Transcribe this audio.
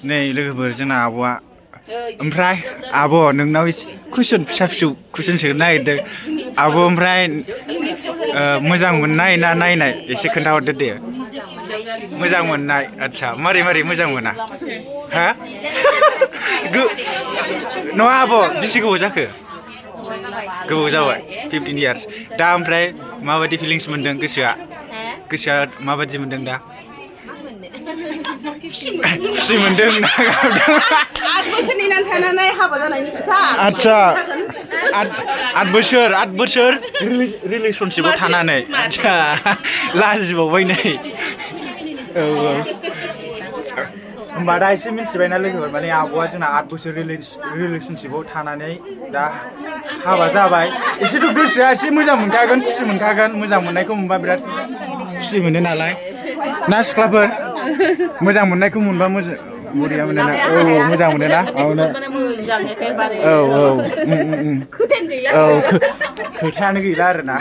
नै लोगोफोर जोंना आब'आ ओमफ्राय आब' नोंनाव एसे कुइसन फिसा फिसौ कुइसन सोंनो नागिरदों आब' ओमफ्राय मोजां मोननाय ना नायनाय एसे खोन्थाहरदो दे मोजां मोननाय आदसा मारै मारै मोजां मोना हा नङा आब' बेसे गोबाव जाखो गोबाव जाबाय 15 years दा ओमफ्राय माबायदि फिलिंस मोनदों गोसोआ माबायदि मोनदों दा खुसि मोनदों ना गाबदों 8 बोसोरनि थानानै हाबा जानायनि खोथा आदसा 8 बोसोर रिलेसनशिपआव थानानै आदसा लाजिबावबाय नै औ होमबा दा एसे मिथिबायना लोगोफोर माने आब'आ जोंना 8 बोसोर रिलेसनशिपआव थानानै दा हाबा जाबाय एसेथ' गोसोआ एसे मोजां मोनखागोन खुसि मोनखागोन मोजां मोननायखौ मोनबा बिराद खुसि मोनो नालाय ना सिख्लाफोर मोजां मोननायखौ मोनबा मोजां बरिया मोनो ना औ मोजां मोनो ना औ खोथायानो गैला आरोना